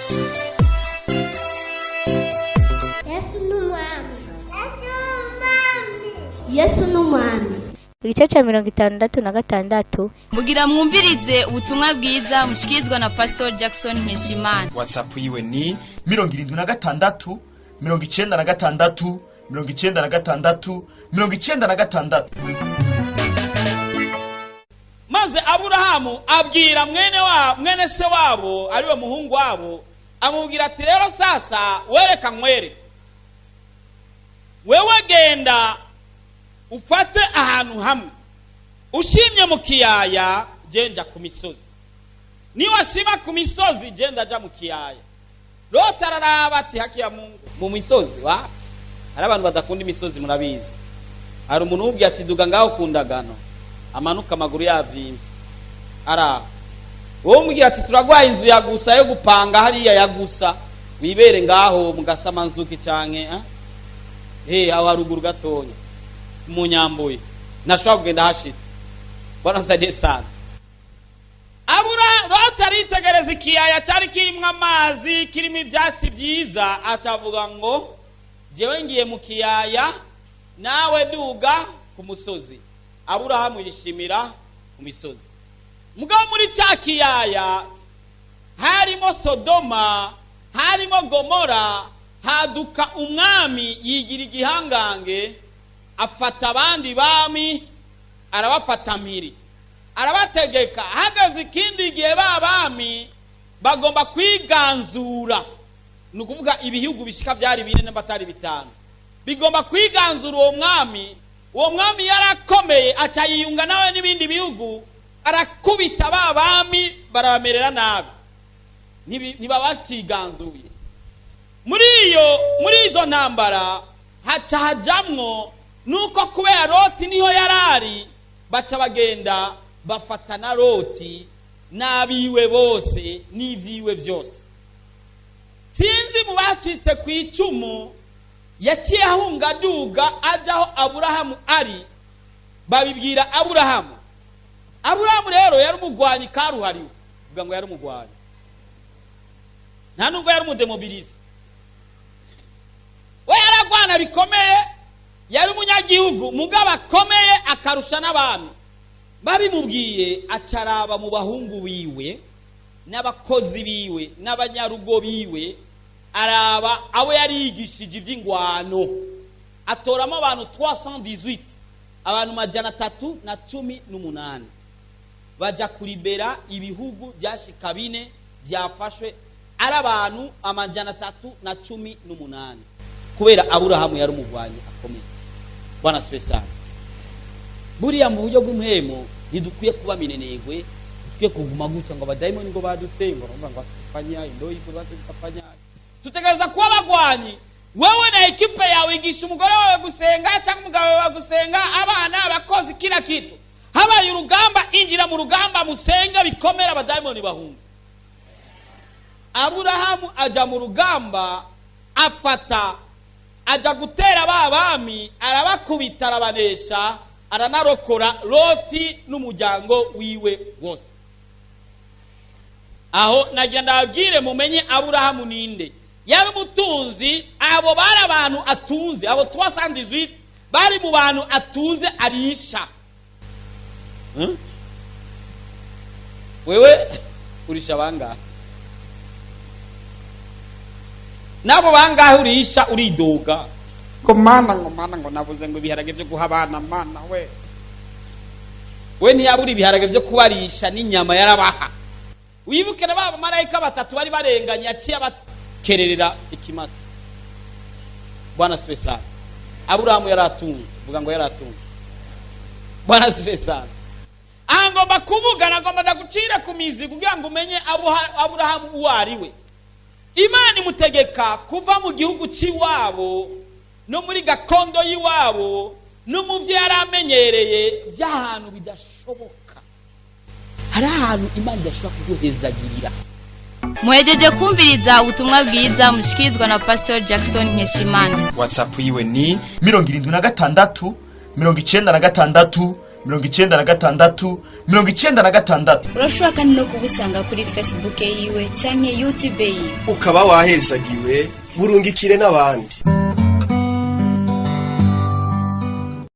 Yesu ni umwami. Yesu ni umwami. Igice cya 66. Mugira mwumvirize ubutumwa bwiza mushikirizwa na Pastor Jackson Nkeshimana. WhatsApp yiwe ni 76 96 96 96. Maze Aburahamu abwira mwene wa mwene se wabo, ariwe muhungu wabo, amubwira ati: "Rero sasa wereka nkwere, wewe genda ufate ahantu hamwe ushimye mu kiyaya, genda ku misozi. Niwashima ku misozi, genda aja mu kiyaya." Loti araraba ati: "Haki ya Mungu, mu misozi wapi?" Hari abantu badakunda imisozi, murabizi. Hari umuntu umubwiye ati: "Duga ngaho ku ndagano," amanuka amaguru yavyimbye. Araho wowe umubwira ati: "Turagwaye inzu ya gusa yo gupanga hariya ya gusa, wibere ngaho mu Gasamanzuki canke aho haruguru gatonya mu Nyambuye," ntashobora kugenda hashitse. Bwana saidie sana. Abura Loti aritegereza ikiyaya cyari kirimo amazi, kirimo ibyatsi byiza, acavuga ngo: "Jewe ngiye mu kiyaya, nawe duga ku musozi." Aburahamu yishimira ku misozi. Mugabo muri cya kiyaya harimo Sodoma, harimo Gomora. Haduka umwami yigira igihangange, afata abandi bami, arabafata mpiri, arabategeka. Hageze ikindi gihe, ba bami bagomba kwiganzura, ni ukuvuga ibihugu bishika byari bine n'abatari bitanu, bigomba kwiganzura uwo mwami. Uwo mwami yarakomeye, aca yiyunga nawe n'ibindi bihugu, arakubita ba bami, barabamerera nabi, ntibabaciganzuye. Muri izo ntambara haca hajamwo nuko kubera Loti niho yarari, baca bagenda bafata na Loti n'abiwe bose n'ivyiwe byose. Sinzi mu bacitse ku icumu yaciye ahunga, aduga aja aho Aburahamu ari. Babibwira Aburahamu. Aburahamu rero yari umugwanyi karuhariwe. Vuga ngo yari umugwanyi. Nta nubwo yari umudemobilize, we yaragwana bikomeye. Yari umunyagihugu mugabo akomeye, akarusha n'abami. Babimubwiye, acaraba mu bahungu biwe n'abakozi biwe n'abanyarugo biwe, araba abo yari yigishije iby'ingwano, atoramo abantu 318, abantu 318, baja kuribera ibihugu byashika bine byafashwe, ari abantu 318, kubera Aburahamu yari umugwanyi akomeye. Bwana siwe sana. Buriya mu buryo bw'umuhemo ntidukwiye kuba minenegwe, dukwiye kuguma gutya ngo abadayimoni ngo baduteye, ngo baravuga ngo basifanya ndo hivyo, basifanya. Tutegereza kuba abagwanyi. Wewe na ekipe yawe, igisha umugore wawe gusenga cyangwa umugabo wawe gusenga, abana, abakozi, kila kitu. Habaye urugamba, injira mu rugamba, musenge bikomera, abadayimoni bahunga. Aburahamu aja mu rugamba, afata, aja gutera ba bami, arabakubita, arabanesha, aranarokora Loti n'umuryango wiwe wose. Aho nagira ndababwire mumenye Aburahamu ninde. Yari umutunzi. Abo bari abantu atunze, abo 318 bari mu bantu atunze, arisha. Wewe urisha bangahe? Nabo bangahe urisha? Uridoga ngo: "Mana," ngo: "Mana," ngo: "Nabuze," ngo: "ibiharage byo guha abana, Mana we." We ntiyabura ibiharage byo kubarisha, n'inyama yarabaha. Wibuke na ba bamarayika batatu bari barenganye, yaciye abakererera ikimasa. Bwana siwe sana. Aburahamu yaratunze. Vuga ngo yaratunze. Bwana siwe sana. Aha ngomba kuvuga, nagomba ndagucira ku mizi kugira ngo umenye Aburahamu uwo ari we. Imana imutegeka kuva mu gihugu cy'iwabo no muri gakondo y'iwabo no mu byo yari amenyereye, by'ahantu bidashoboka. Hari ahantu Imana idashobora kuguhezagirira. Muhejeje kumviriza ubutumwa bwiza mushikirizwa na Pastor Jackson Nkeshimana. WhatsApp yiwe ni 76 96 96. 96, 96. Urashobora kandi no kubusanga kuri Facebook yiwe canke YouTube yiwe. Ukaba wahezagiwe, burungikire n'abandi.